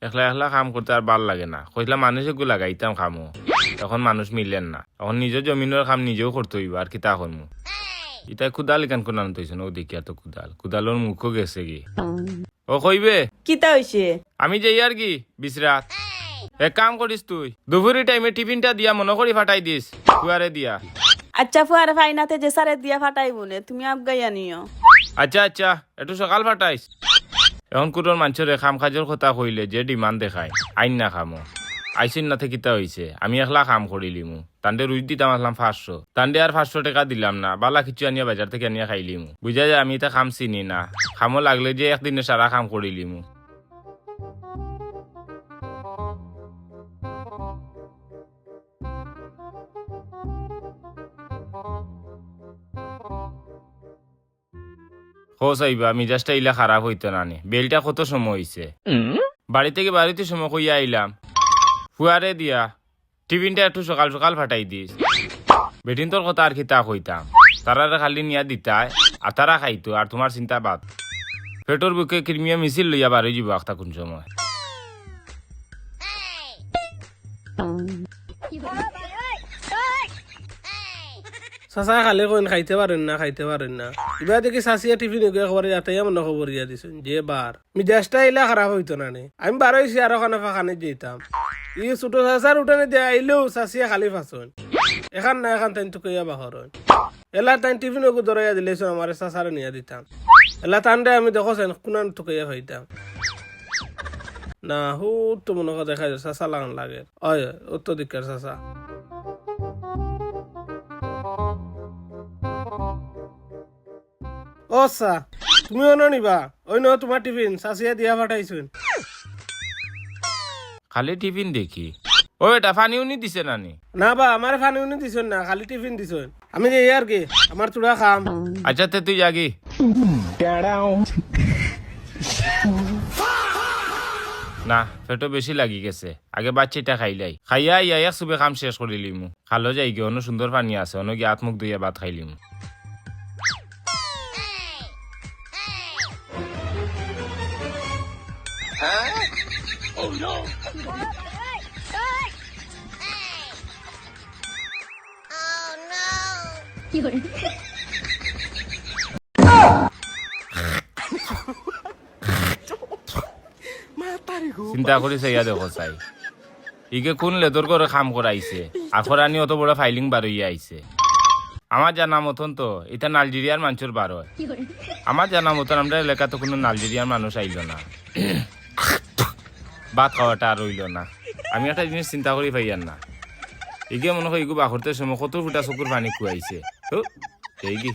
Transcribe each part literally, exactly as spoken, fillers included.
একলা একলা কাম করতে আর ভালা লাগে না। কইছলাম মানুষ এগু লাগাইতাম কামো, অখন মানুষ মিলের না। অখন নিজর জমিনর কাম নিজেউ করতে অইবো, আর কিতা করমু? ইতায় কুদাল ইখান কুনানো থইছইন, অউ দেখিয়া তো কুদাল, কুদালর মুখও গেছেগি। ও কইবে? কিতা অইছে? আমি যাইয়ার গি বিছরাত। এক কাম করিস তুই, দুপুরি টাইমে টিফিনটা দিয়া মনো করি ফাটাই দিস, ফুয়ারে দিয়া। আচ্ছা, ফুয়ারে ফাইনাতে যে সারে দিয়া ফাটাইবো নে, তুমি আবগাইয়া নিও। আচ্ছা, আচ্ছা, একটু সকাল ফাটাইস। অখন কুনু মানষরে কাম কাজর কথা কইলে যে ডিমান্ড দেখায়, আইন না কামো। আইছইন না তে কিতা অইছে? আমি একলা কাম করিলিমু। তানরে রুজ দিতাম আছলাম পাঁচশো। তানরে আর পাঁচশো টেকা দিলাম না, ভালা কিছু আনিয়া বাজার থাকি আনিয়া খাইলিমু। বুঝা যায় আমি ইতা কাম চিনি না। কামো লাগলে যে একদিনে সারা কাম করিলিমু। কও চাইবা, মিজাজটা ইলা খারাপ অইতো না নি। বেইলটা কত সময় অইছে? বাড়ি থাকি বারইতে সময় কইয়া আইলাম, ফুয়ারে দিয়া টিফিনটা একটু সকাল সকাল ফাটাই দিস। বেটিন্তর কথা আর কিতা কইতাম, তারারে খালি নিয়া দিতায়, আর তারা খাইতো, আর তুমার চিন্তা বাদ। পেটর ভুকে কিরমিয়া মিছিল লইয়া বারই যিবো আখতা কুন সময়। চাচায় খালি কইন, "খাইতে পারইন না, খাইতে পারইন না।" ইবায় দেখি চাচিয়ে টিফিন এগু একবারে আটাইয়া মনো খবর দিয়া দিছইন, যে বার। মিজাজটা ইলা খারাপ অইতো না নি। আমি বারইছি আরো খানে ফাখানিত যাইতাম। ই ছোট চাচার উঠানে দিয়া আইলেউ চাচিয়ে খালি ফাছইন। এখান না এখান তাইন তুকাইয়া বাহরইন। এলা তাইন টিফিন এগু ধরাইয়া দিলাইছইন আমারে চাচারে নিয়া দিতাম। এলা তানরে আমি দেখো চাইন কুনান তুকাইয়া ফাইতাম। না, হুর তো মনো কয় দেখা যায় চাচা লাখান লাগের। অয়, অয়, অত দিককার চাচা। ও চাচা, তুমি অনো নিবা? অউ নেও তুমার টিফিন, চাচিয়ে দিয়া ফাটাইছইন। খালি টিফিন দেখি। ও বেটা, পানি উনি দিছে না নি? না বা, আমারে পানি উনি দিছইন না, খালি টিফিন দিছইন। আমি যাইয়ার গি, আমার থুড়া কাম। আচ্ছা, তে তুই যাগি। না, পেটো বেশি লাগি গেছে, আগে বাচ্চাটা খাইলাই। খাইয়া আইয়া এক সুবে কাম শেষ করিলিমু। খালো যাইগি, অনো সুন্দর পানি আছে, অনো গিয়া আত মুখ ধুইয়া ভাত খাইলিমু। চিন্তা করি চাইয়া দেখো চাই, ইগে কুন লেদর ঘরো কাম করাইছে, আর করানি অত বড় ফাইলিং বারইয়া আইছে। আমার জানা মতন তো ইতা নাইজেরিয়ার মানষর বারয়। আমার জানা মতন আমরার এলাকাত কুনু নাইজেরিয়ার মানুষ আইলো না। ভাত খাওয়াটা আর অইলো না। আমি একটা জিনিস চিন্তা করি পাইয়ার না। ইগে মনো কয় ইগু বাখরতে সময় কত ফুটা চকুর পানি খুয়াইছে। তো, এইগি,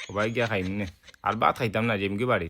সবাই গিয়া খাইমু নে। আর ভাত খাইতাম না, যাইমুগি বাড়ি।